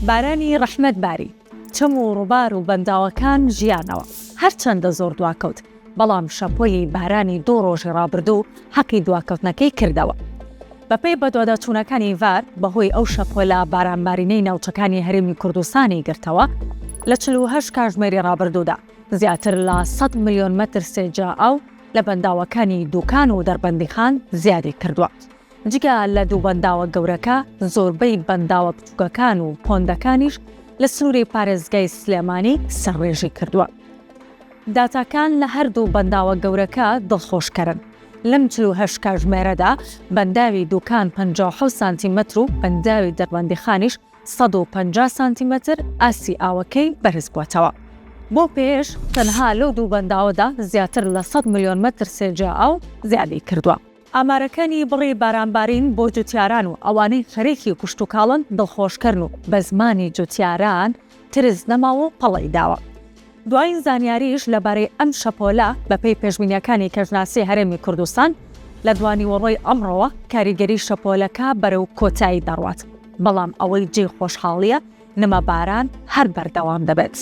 بارانی ڕەحمەت باری، چەم و ڕووبار و بەنداوەکان ژیانەوە، هەرچەندە زۆر دواکەوت، بەڵام شەپۆلی بارانی دوو ڕۆژی ڕابردوو حەقی دواکەوتنەکەی کردەوە. بەپێی بەدواداچوونەکانی ڤار، بەهۆی ئەو شەپۆلە بارانبارینەی ناوچەکانی هەرێمی کوردستانی گرتەوە، لە 48 کاژمێری ڕابردوودا زیاتر لە 100 ملیۆن مەتر سێجا ئاو لە بەنداوەکانی دوکان و دەربەندیخان زیادی کردووە. جگە لە دوو بەنداوە گەورەکە، زۆربەی بەنداوە بچووکەکان و پۆندەکانیش لە سنووری پارێزگای سلێمانی سەرڕێژی کردووە. داتاکان لە هەردوو بەنداوە گەورەکە دڵخۆشکەرن. لەم 48 کاژمێرەدا بەنداوی دوکان 57 سانتیمەتر و بەنداوی دەربەندیخانیش 150 سانتیمەتر ئاستی ئاوەکەی بەرزبووەتەوە. بەو پێیەش تەنها لەو دوو بەنداوەدا زیاتر لە 100 ملیۆن مەتر سێجا ئاو زیادی کردووە. ئامارەکانی بڕی بارانبارین بۆ جوتیاران و ئەوانەی خەریکی کشتوکاڵن دڵخۆشکەرن و بە زمانی جوتیاران ترس نەماوە و پەڵەی داوە. دوایین زانیاریش لەبارەی ئەم شەپۆلە بەپێی پێشبینییەکانی کەشناسی هەرێمی کوردستان، لە دوانیوەڕۆی ئەمڕۆوە کاریگەری شەپۆلەکە بەرەو کۆتایی دەڕوات، بەڵام ئەوەی جێی خۆشحاڵییە نمەباران هەر بەردەوام دەبێت.